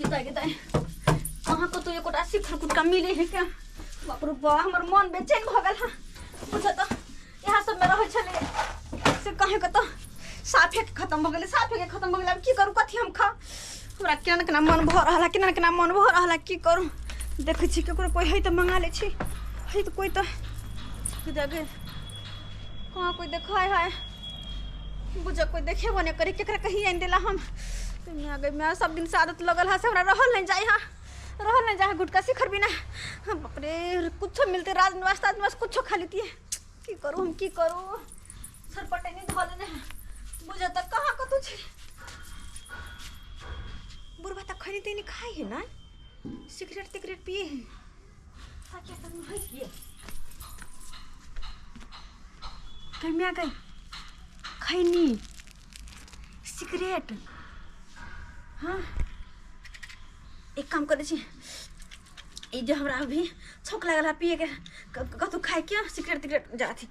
गिदाय गिदाय कहाँ कतौ एकोटा शिखर कुटका मिले है क्या? बाप रे बा, हमर मन बेचैन भऽ गेल हँ। बुझ तऽ इएह सबमे रहै छलै से कहीं कतौ साफे के खत्म भऽ गेलै, साफे के खत्म भऽ गेलै। आब की करू, कथी हम खाउ? हमरा केना केना मन भऽ रहल है, केना केना मन भऽ रहल है, की करू? देखै छी ककरो कोइ है तऽ मंगा लै छी, है तऽ कोइ तऽ गे कहाँ कोइ देखै है? बुझ कोइ देखेबो नहि करै, केकरा कही आनि देला हम। माय गे माय, सब दिन से आदत लगल है से हमरा रहल नहीं जाय है, रहल नहीं जाय है गुटका शिखर बिना। बाप रे, कुछो मिलते राजनिवास ताजनिवास कुछो खा लेती। की करू हम, की करू? सरपटे नहीं धऽ लेने है। बुझ तऽ कहाँ कतौ छै बुढ़बा तऽ खैनी तैनी खाइ है ना, सिगरेट तिगरेट पिए है। साकिया सब है किए कमिया गई खैनी सिगरेट। हाँ एक काम करै छी, ई जे हमरा अभी छौक लागल है पिए के, कतौ खाए के सिगरेट तिगरेट जा अथी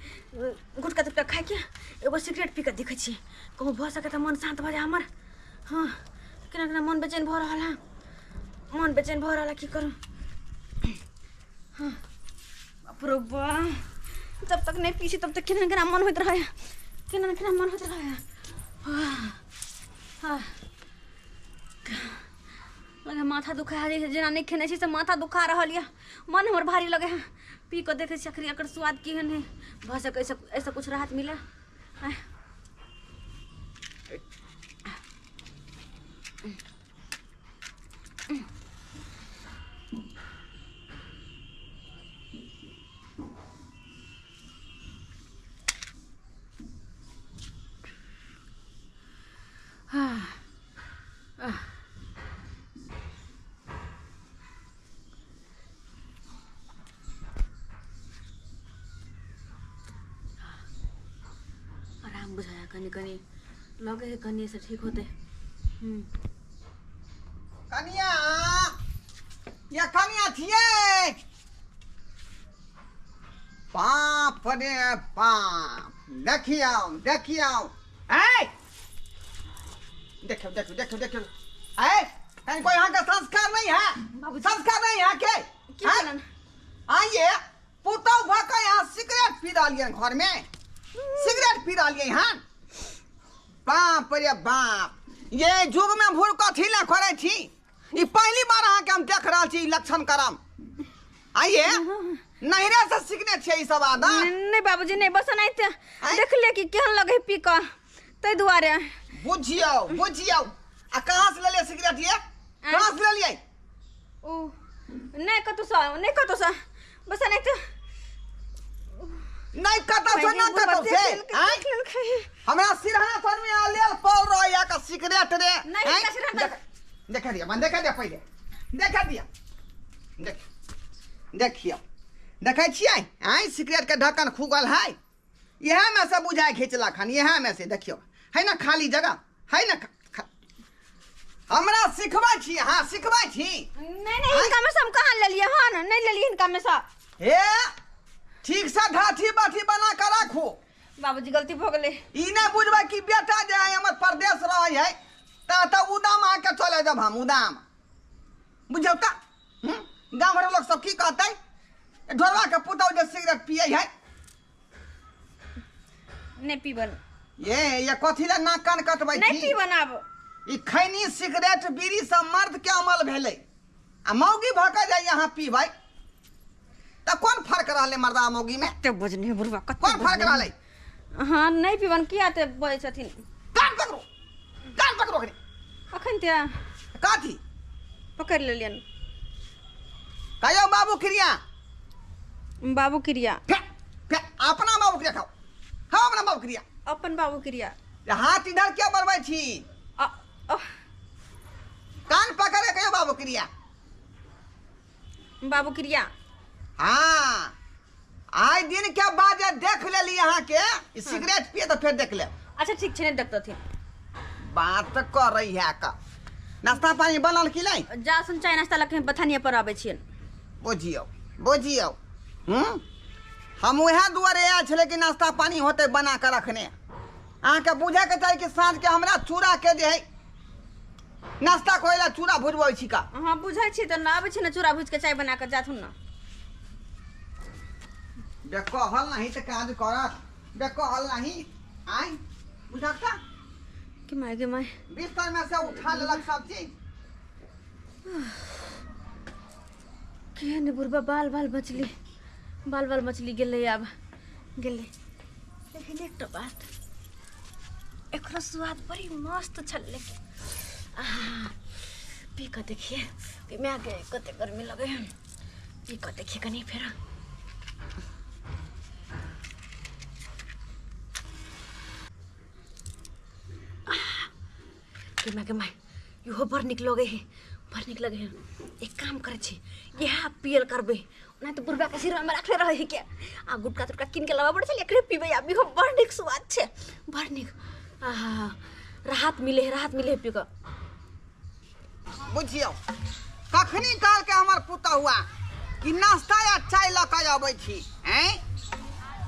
गुटखा तुटका खाए के एगो सिगरेट पी के देखै छी, कहूँ भऽ सकै तऽ मन शान्त भऽ जाय हमर। हाँ केना केना मन बेचैन भऽ रहल है, मन बेचैन भऽ रहल है, की करू? हाँ बाप रे बा, जब तक नहीं पी छी तब तक केना केना मन होइत रहै, केना केना मन होइत रहै। हाँ लगे माथा दुखा है, जेना नहीं खेने छी से माथा दुखा रहल यऽ, मन हमर भारी लगे है। पी कऽ देखै छी आखिर एकर स्वाद केहन है, भऽ सकै ऐसा ऐसा कुछ राहत मिले। आराम बुझाया कनी कनी लगे है, कनी से ठीक होते। कनिया या कनिया थिए, बाप रे बाप, देखियौ देखियौ, ऐ देखियौ देखियौ देखियौ देखियौ, ऐ कहीं कोई यहाँ का संस्कार नहीं है, संस्कार नहीं है के? की भेलन? आइए पुतहु भऽ के यहाँ सिगरेट पी रहलियै, घर में सिगरेट पी रहलियै हन। बाप रे बाप, ये युग में भूल कथी ला करै छी? ई पहली बार अहाँके हम देख रहल छी ई लक्षण करम। आइए नहिरे से सीखने छियै ई सब आदत? नहीं बाबूजी नहीं, बस एनाहिते आँय? देखलियै कि केहन लगै है पी कऽ, ताहि दुआरे। बुझियौ बुझियौ, आ कहाँ से लेलियै सिगरेट ये? कहाँ से लेलियै? ओ नहीं कतौ से, नहीं कतौ से, बस एनाहिते। नहीं कतौ से, ना कतौ से। आँय? हमरा सिरहाना तर में लेल पड़ रहैया का सिगरेट रे। नहीं, आँय? हिनका सिरहाना तर- देखा दिया, मन देखा दिया, पहिले देखा दिया, देख देखियौ, देखै छियै आँय सिगरेट के ढक्कन खुगल है, इएह में से बुझाय घिचलक हन, इएह में से। देखियौ है ना खाली जगह है ना, हमरा सिखबै छी? हाँ सिखबै छी? नहीं नहीं, हिनका में से हम कहाँ लेलियै हन? नहीं लेलियै हिनका में से। हे ठीक से ढाठी बाठी बना के राखू। बाबूजी गलती भऽ गेलै। ई नहि बुझबै कि बेटा जे है हमर परदेश रहै है तऽ उदाम आके चले जब हम उदाम, बुझौ तऽ गाँव घरक लोक सब की कहतै? ढोरवा के पुतहु जे सिगरेट पियै है। नहीं पीबन। ये कथी ला नाक कान कटबै नहीं छी? पीबन आब। ई खैनी सिगरेट बीड़ी सब मर्द के अमल भेलै, आ मौगी भऽ के जाय यहाँ पीबै तऽ कोन फर्क रहलै मर्दा मौगी में? कते बजने बुढ़वा, कते कोन फर्क बजने। रहलै? हाँ नहीं पीबन, किया ते बजै छथिन? कान पकड़ू, कान पकड़ू अखनी। अखन ते कथी? पकड़ि लेलियनि। कहियौ बाबू क्रिया। बाबू क्रिया। फे, फे, अपना बाबू क्रिया खाओ, खाओ अपना बाबू क्रिया। अपन बाबू क्रिया। हाथ इधर क्या बढ़बै छी? कान पकड़ के कहियौ बाबू क्रिया। बाबू क्रिया। हाँ आइ दिन के बाद जे देख लेली अहाँ के ई सिगरेट पिए तऽ फेर देख लेब। अच्छा ठीक छै, नहीं देखतथिन। बात करै है का। नाश्ता पानी बनल कि नहीं? जा सुन चाय नाश्ता लके बथानिया पर आबै छियन। बुझियौ बुझियौ, हम उएह दुआरे आयल छलै कि नाश्ता पानी होतै बना कऽ रखने। अहाँके बुझैके चाही कि साँझके हमरा चूड़ाके जे है नाश्ता करे ला चूड़ा भुजबै छी का। अहाँ बुझै छी तऽ ना आबै छी ने चूड़ा भुज के चाय बना के जाथुन ना। बे कहल नहीं तऽ काज करत, बे कहल नहीं आइ बुझक कि my गे my. बिस्तर में से उठा लेलक सब चीज। केहन बुढ़बा बाल बाल बचली, बाल बाल मछली गेलै आब गेलै। लेकिन एकटा बात, एकरो स्वाद बड़ी मस्त छल। लेकिन पी कऽ देखिए कि my गे कते गर्मी लगे है। पी कऽ देखिए कनी फेर। के my गे my, इहो बड़ नीक लगे है, बड़ नीक लगे है। एक काम करै छी, इएह पियल करबै, ओना तऽ बुढ़बा के सिरमे राखले रहै है के आ गुटका तुटका कीन के लाबऽ पड़ै छै, एकरे पीबै आब। इहो बड़ नीक स्वाद छै, बड़ नीक। आहा राहत मिले है, राहत मिले है पी कऽ। बुझियौ कखनी काल के हमर पुतहुआ हुआ कि नाश्ता या चाय लऽ कऽ अबै छी हैं,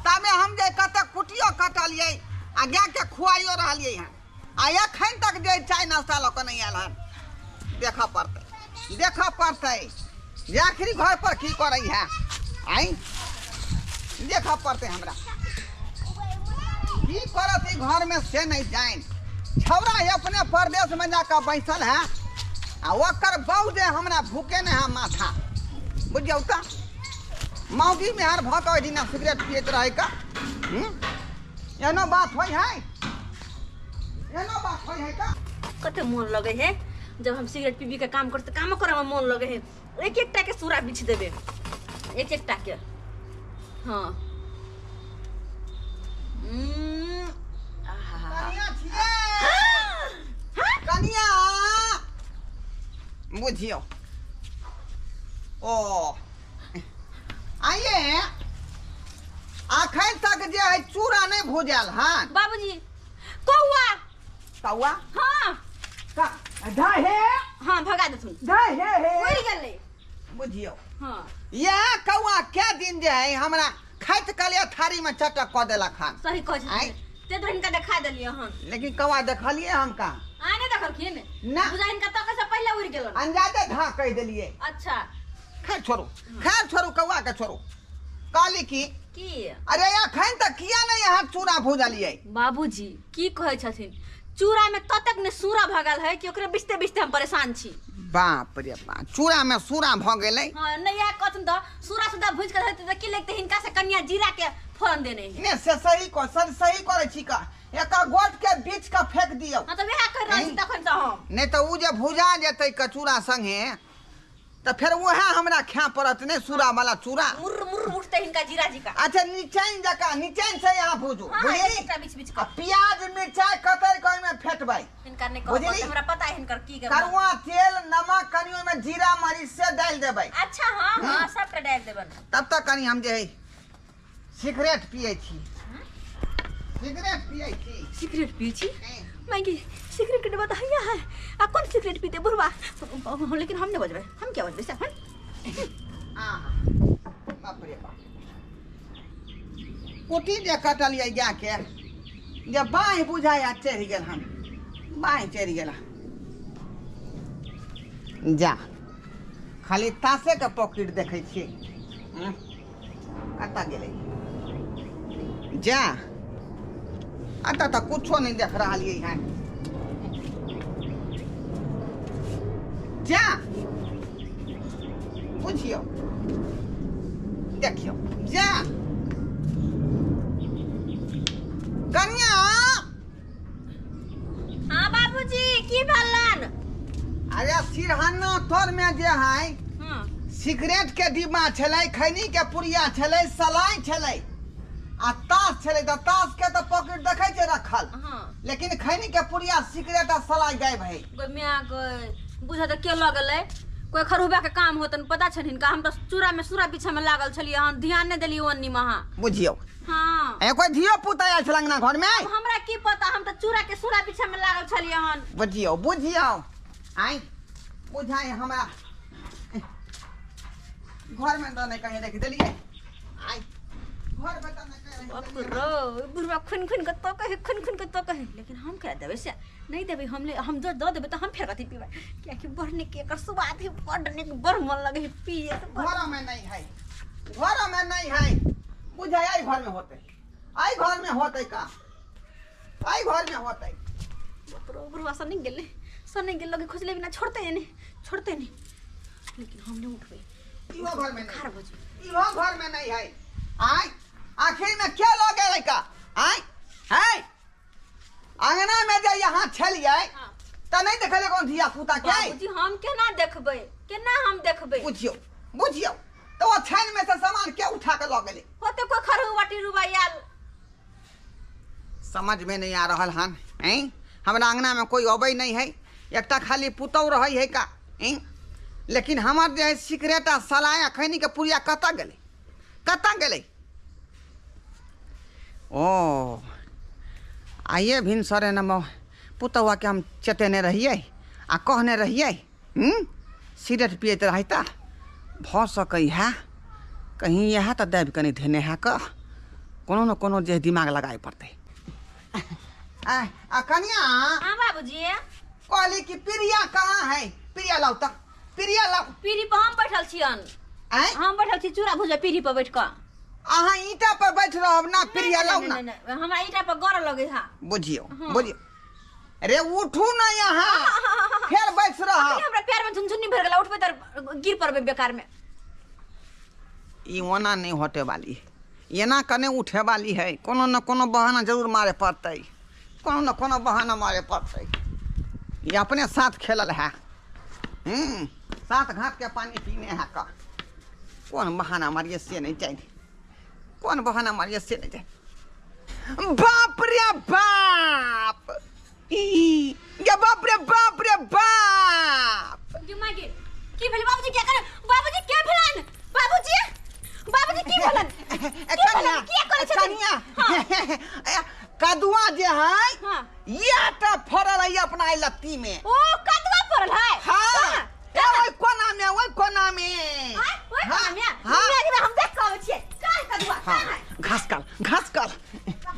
तबे हम जे कतऽ कुटियो कटलियै आ गायके खुआइयो रहलियै हन, आ एखन तक जे चाय नाश्ता लऽ कऽ नहि आयल हन। देखऽ पड़तै, देखऽ पड़तै जे आखिरी घर पर की करै है। आइ देखऽ पड़तै हमरा की करत ई घर में से नहीं जानि। छौड़ा अपने परदेश में जाकऽ बैसल है आ ओकर बहू जे हमरा भूखे नहीं है माथा। बुझियौ तऽ मौगी मेहर भऽ कऽ ओहि दिना सिगरेट पियैत रहै का। एहनो बात होइ है, एहनो बात होइ है का। कते मोन लगे है जब हम सिगरेट पीबी के काम करते, कामो करे में मोन लगे है। एक एकटा के सूरा बिछ देबे, एक एकटा के। हाँ कनिया छियै, कनिया बुझियौ। ओ आइए अखन तक जे है चूड़ा नहीं भुजल हन। बाबूजी कौआ कौआ। हाँ का हे हाँ भगा देथुन, हे हे उड़ गेलै। बुझियौ हाँ यह कौआ क्या दिन जे है हमरा खाइत कलिया थारी में चटक कऽ देलक हन। सही कहै छथिन, ते तो हिनका देखा देलियै हन। लेकिन कौआ देखलियै हम कहाँ? आ नहि देखलखिन ना, बुझा हिनका तके से पहिले उड़ गेलन, अंदाजे धा कहि देलियै। अच्छा खैर छोड़ू, खैर छोड़ू, कौआ के छोड़ू। कहली की की अरे अखन तक किया नहीं यहाँ चूड़ा भुजलियै? बाबूजी की कहै छथिन, चूड़ा में ततेक ने सूरा भगल है कि ओकरे बिछते बिछते हम परेशान छी। बाप रे बाप, चूड़ा में सूरा भ गेलै। हाँ नहीं या कहथुन तऽ सूरा सुधा भुज के धरते तऽ की लगते हिनका से कनिया जीरा के फोरन देने है। ने से सही को सर सही करै छी का, एकर गोट के बीच का फेंक दियौ। हाँ तऽ वएह कहि रहल छी तखन से हम। नहीं तऽ उ जे भुजा जेतै कचूड़ा संगे तऽ फेर वएह हमरा खाय पड़त ने सूरा वाला चूड़ा। मुर्र मुर्र उठते हिनका जीरा जी का। अच्छा निचैन जका निचैन से यहाँ भुजू, बुझली? एकटा बीच बीच आ प्याज मिरचाई कतर के ओहिमे फेटबै। हिनका नहीं कहब, हमरा पता है हिनकर की करुआ तेल नमक कनि ओहिमे जीरा मरीच से डालि देबै। अच्छा हाँ हाँ सबटा डालि देबन। तब तक कनि हम जे है सिगरेट पियै छी, सिगरेट पियै छी, सिगरेट पियै छी। मांगी सिगरेट के डब्बा तो हैया है, आ कौन सिगरेट पीते बुढ़वा? लेकिन हम नहीं बजबै, हम क्या बजबै से हम। बाप रे बाप, कुटी जे कटलियै गाय के जे बाँहि बुझाया चढ़ि गेल हन, बाँहि चढ़ि गेल। जा खाली तासे के पॉकेट देखै छियै। कतऽ गेलै? जा अतऽ तऽ कुछो नहीं देख रहलियै हन। जा बुझियौ देखियौ जा कनिया। हाँ बाबूजी की भेलन? अरे सिरहाना तोर में जे है हाँ सिगरेट के डिब्बा छलै, खैनी के पुड़िया छलै, सलाई छलै आ ताश छलै। तऽ ताश के तऽ पॉकेट देखै छै रखल, हाँ लेकिन खैनी के पुड़िया सिगरेट आ सलाई गायब है। माय गई बुझा तऽ के लऽ गेलै? कोई खरुबा के काम होतन पता छनि हिनका। हम तऽ चूड़ा में सूरा पीछा में लागल छलियै हन, ध्यान नहीं देलियै ओन्नी में। हाँ बुझियौ हाँ ए कोई धियो पुता आयल छल अंगना घर में? हमरा की पता, हम तऽ चूड़ा के सूरा पीछा में लागल छलियै हन। बुझियौ बुझियौ आइ बुझाइ हमरा घर में तऽ नहीं कहीं रख देलियै। आइ घर बेटा नहि कहि बाप रो बुढ़वा खुन खुन के तो कहे, खुन खुन के तो कहे, लेकिन हम क्या देबै से नहीं देबै। हम ले हम जो दऽ देबै तऽ हम फेर कथी पीबै, कियाकि बड़ नीक एकर स्वाद है, बड़ नीक, बड़ मन लगे है पिए तऽ बड़। घर में नहीं है, घर में नहीं है, बुझाय आई घर में होते, आई घर में होते का, आई घर में होते। बाप रो बुढ़वा सनी गेलै, सनी गेल लगे खोजले बिना छोड़ते नहीं, छोड़ते नहीं, लेकिन हम नहीं उठबै। इहो घर में खार नहीं, भऽ जेबै। इहो घर में नहीं है। आय आखिर में क्या लगे है का? आय है अंगना में जे यहाँ छलियै हाँ। तऽ नहीं देखलियै कोनो धिया पुता के? बाबूजी हम केना देखबै, केना हम देखबै? बुझियौ बुझियौ तऽ ओ छानि में से सामान के उठा के लऽ गेलै? होते कोई खरू बाटी रुबा आयल। समझ में नहीं आ रहल हन। हैं हमरा अंगना में कोई अबै नहीं है, एकटा खाली पुतहु रहै है का। हैं लेकिन हमर जे है सिगरेट आ सलाइ आ खैनी के पुड़िया कतऽ गेलै, कतऽ गेलै? ओ आइए भिनसरे न पुतहुआ के हम चेतेने रहियै आ कहने रहियै सिगरेट पियैत रहै तऽ भऽ सकै है कहीं इएह तऽ दाबि कऽ नहि धेने है कऽ, कोनो न कोनो जे दिमाग लगाए पड़तै। आ कनिया। हाँ बाबूजी। कहली कि प्रिया कहाँ है? प्रिया लाउ तऽ, प्रिया लाउ। पीढ़ी पर हम बैठल छियन। आँय? हम बैठल छी चूड़ा भुजबै पीढ़ी पर बैठ कऽ। अहाँ ईंटा पर बैठ रहब ना, प्रिया लाउ ना। नहीं, नहीं, हमरा ईंटा पर गौर लगे है। बुझियौ बुझियौ, रे उठू ना यहाँ, फेर बैठ रहब। अखनी हमरा पैर में झुनझुनी भर गेला, उठबै तऽ गिर पड़बै बेकार में। ई ओना नहीं हटे वाली, एना कने उठे वाली है, कोनो न कोनो बहाना जरूर मारे पड़तै, कोनो न कोनो बहाना मारे पड़तै। ई अपने साथ खेलल है, सात घाट के पानी पीने है का। कौन बहाना मारिए से नहीं चाहिए, कौन बहाना मारिए से नहीं चाहिए। बाप रे बाप, ई ये बाप रे बाप रे बाप। जुमा के की भेल बाबूजी? क्या करे बाबूजी? क्या भेलन बाबूजी? बाबूजी की भेलन? ए, की कनिया, भेलन? किया करै छथिन? कनिया, हाँ। ए, कदुआ जे है हाँ। ये तऽ फड़ल है अपना एहि लत्ती में। ओ कदुआ फड़ल है? हाँ। कहाँ? ए, ओहि कोना में, ओहि कोना में। हाँ, ओहि कोना में? हाँ। मैं हम देख के आबै छियै। कहाँ है कदुआ? हाँ। कहाँ है? घास काल, घास काल।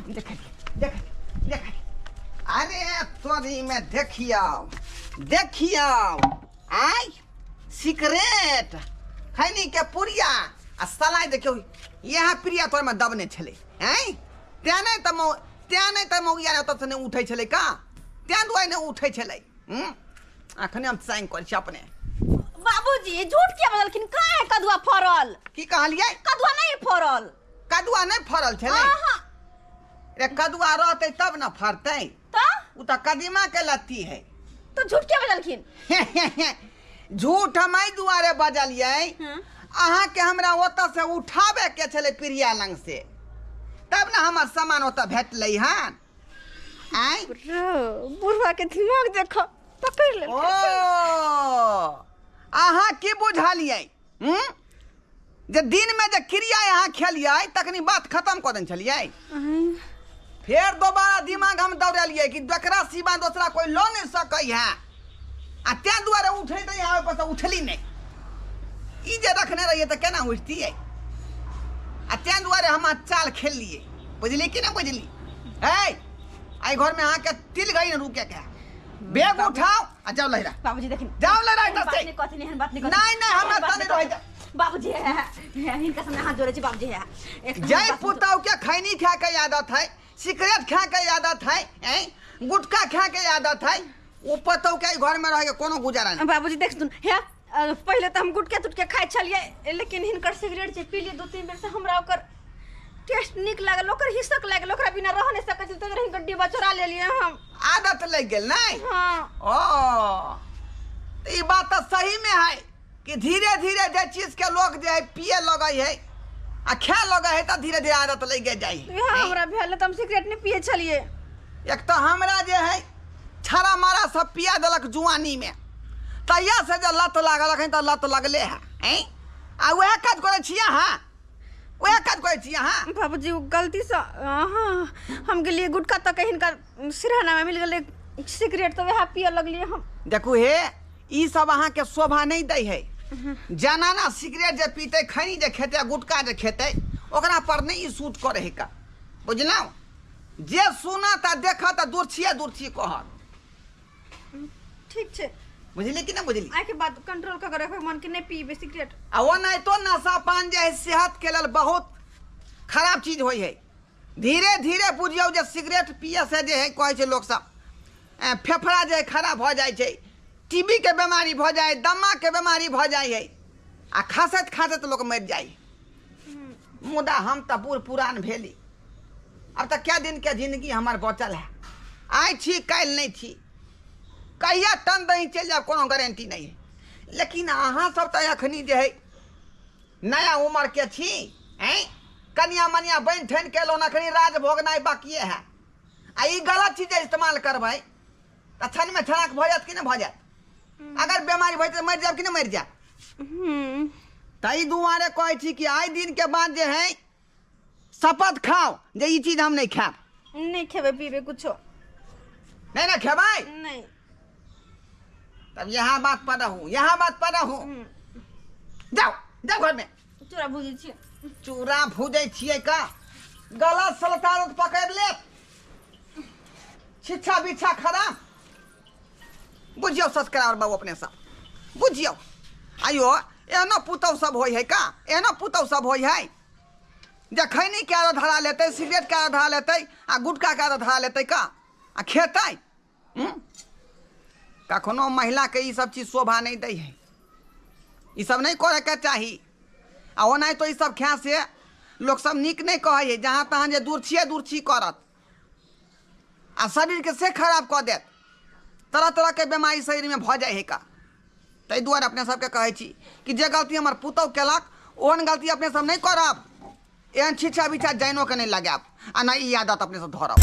देख देख देख, अरे तोरी में देखियौ देखियौ, आय सिगरेट खैनी के पुड़िया आ सलाइ देखियौ, इएह प्रिया तोर में दबने छलै। आँय तें नहि तऽ मौ तें नहि तऽ मौगिया ओतऽ से नहि उठै छलै का, तें दुआरे नहि उठै छलै। अखने हम साइन करै छी अपने। बाबूजी झूठ किया बजलखिन? कहाँ है कदुआ फड़ल? की कहलियै? कदुआ नहीं फड़ल। कदुआ नहीं फड़ल छलै? हाँ। रे कदुआ रहतै तब न फड़तै। तऽ? उ तऽ कदीमा के लत्ती है। तो झूठ किया बजलखिन? झूठ हम एहि दुआरे बजलियै, अहाँके हमरा ओतऽ से उठाबे के छलै प्रिया लंग से, तब ने हमर सामान ओतऽ भेटलै हन। आँय बुढ़वा के दिमाग देख पकड़ ले। ओ अहाँ की बुझलियै जे दिन में जे क्रिया अहाँ खेलियै तखनी बात खत्म कऽ देने छलियै? फेर दोबारा दिमाग हम दौड़ेलियै कि एकरा सिवा दोसरा कोई लऽ नहीं सकै है, आ तें दुआरे उठै तऽ यहाँ पर से उठली नहीं। ई जे रखने रहियै तऽ केना उठतियै? आ तें दुआरे हम चाल खेललियै, बुझली कि ना बुझली? है एहि घर में अहाँके तिल गई न रुके के, बैग उठाओ आ जाओ लहिरा। बाबूजी देखिन, जाओ लहिरा एहन इधर बात से। नहीं कहथिन, एहन बात नहीं कहथिन। नहीं, नहीं, हमरा एहन बात तऽ नहीं नहीं रहै। कहथिन। बाबूजी है, है, हिनका सामने हाथ जोड़े छी बाबूजी है। एक जय बात पुतहु के खैनी खा के आदत है, सिगरेट खा के आदत है, हैं गुटखा खा के आदत है, ओ पुतहु के घर में रह के कोनो गुजारा नहीं। बाबूजी देख सुन हे, पहिले तऽ हम गुटके तुटके खाइ छलियै, लेकिन हिनकर सिगरेट जे पीलियै 2-3 बेर से हमरा ओकर टेस्ट नीक लागल, ओकर हिसक लागल, ओकरा बिना रह नहीं सकै छी, तऽ हिनकर डिब्बा चोरा लेलियै हम। आदत लग गेल नहीं? हाँ। ओ तऽ ई बात तऽ सही में है कि धीरे धीरे जे चीज के लोग जे है पिए लगै है आ खाए लगै है तऽ धीरे धीरे आदत लग जाइ है। इएह हमरा भेल, तऽ हम सिगरेट नहीं पिए छलियै। एक तऽ हमरा जे है छाड़ा मारा सब पिया देलक जुआनी में, तहिया से जे लत लागल अखन तऽ लत लगले है। हैं आ वएह काज करै छी अहाँ, वएह काज करै छी अहाँ। बाबूजी ओ गलती से हाँ हम गेलियै गुटखा तक हिनका सिरहाना में मिल गेलै सिगरेट, तऽ वएह पिए लगलियै हम। देखू हे, ई सब अहाँके शोभा नहीं दै है। जनाना सिगरेट जे पीतै, खैनी जे खेतै, गुटखा जे खेतै, ओकरा पर नहि ई सूट करै है का। बुझलहुँ? जे सुनत आ देखत आ दूर छियै दूर छी कहत। ठीक छै। बुझली कि नहि बुझली? आइ के बाद कंट्रोल कऽ के रखबै मन के, नहि पीबै सिगरेट। आ ओनाहितो नशा पान जे है सेहत के लेल बहुत खराब चीज होइ है। धीरे धीरे बुझियौ जे सिगरेट पिए से जे है कहै छै लोक सब फेफड़ा जे है खराब भऽ जाइ छै, टीबी के बीमारी भऽ जाइ, दमा के बीमारी भऽ जाइ है आ खाँसैत खाँसैत लोक मरि जाइ। मुदा हम तऽ बूढ़ पुरान भेली, आब तऽ कए दिनके जिंदगी हमर बचल है, आइ छी काल्हि नहि छी, कहिया टन दही चलि जायब कोनो गारंटी नहि है। लेकिन अहाँ सब तऽ एखनी जे है नया उम्र के छी, हैं कनिया मनिया बनि ठनि के एलहुँ, एखनी राज भोगनाइ बाकिए है आ ई गलत चीज जे इस्तेमाल करबै तऽ क्षणमे छनाक भऽ जायत कि नहि भऽ जायत? अगर बीमारी भऽ जायत तऽ मरि जायब कि नहि मरि जायब? ताहि दुआरे कहै छी कि आइ दिनके बाद जे है शपथ खाओ जे ई चीज हम नहि खायब। नहि खेबै पीबै कुछो नहीं ना खेबै? नहीं। तब यहाँ बात पर रहूं, यहाँ बात पर रहूं। जाओ जाओ घर में। चूड़ा भूजै छियै। चूड़ा भूजै छियै का? गलत सलत आदत पकड़ ले, छिच्छा बिच्छा खराब। बुझियौ सब्सक्राइबर बाबू अपने सब बुझियौ। आइयो एहनो पुतहु सब होइ है का? एहनो पुतहु सब होइ है जे खैनी के आदत धरा लेतै, सिगरेट के आदत धरा लेतै आ गुटखा के आदत धरा लेतै का आ खेतै? कखनो महिलाके ई सब चीज शोभा नहि दै है, ई सब नहि करैके चाही। आ ओनाहितो ई सब खाय से लोक सब नीक नहि कहै है, जहाँ तहाँ जे दूर छियै दूर छी करत आ शरीरके से खराब कऽ देत, तरह तरहके बेमारी शरीरमे भऽ जाइ है का। ताहि दुआरे अपने सबके कहै छी कि जे गलती हमर पुतहु केलक ओहन गलती अपने सब नहि करब, एहन छिछा बिछा जाइनो के नहि लगायब आ नहि ई आदत अपने सब धरब।